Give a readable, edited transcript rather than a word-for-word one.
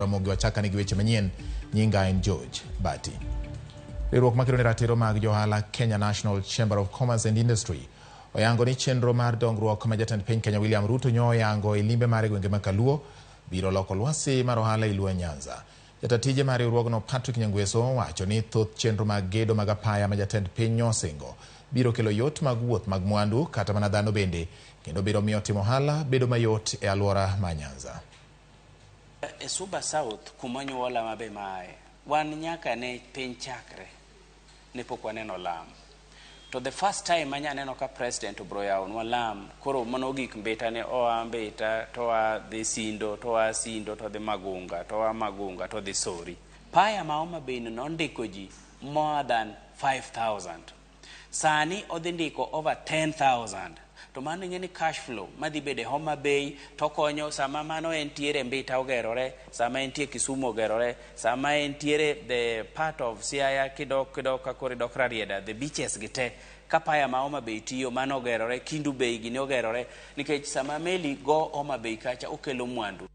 Ramogi wachaka nigi weche manyien. Nyinga en George Bati. Riwruok makedo ne ratiro mag johala Kenya National Chamber of Commerce and Industry oyango ni chenro mar dongruok ma jatend piny Kenya William Ruto nyo oyango e limbe mare gwenge ma Kaluo biro loko lwasi mar ohala e Luo Nyanza. Jata tije mar riwruogno Patrick Nyangweso owacho ni thoth chenro mag gedo mag apaya ma jatend piny nyo osingo biro kelo yot mag wuoth mag mwandu kata mana dhano bende kendo biro miyo timo ohala bedo mayot e alwora ma Nyanza. E Suba South kuma onyuola ma be mae, wan nyaka ne piny chakre ne pok waneno lam. To the first time manya neno ka president obro yawonwa lam, koro mano gik Mbita ne oa Mbita to oa dhi Sindo, to oa Sindo to dhi Magunga, to oa Magunga to dhi Sori. Paya ma Homa Bay no nondiko ji more than 5,000. Sani odhi ndiko over 10,000. To mano ing'e ni cash flow madhi bedo e Homa Bay to konyo sama mano entiere Mbita ogerore, sama entie Kisumu ogerore, sama entiere the part of Siaya kidok kidok ka koro idok Rarieda, the beaches gi te. Ka paya ma Homa Bay tiyo mano ogerore, Kindu Bay gini ogerore nikech sama meli go Homa Bay kacha okelo mwandu.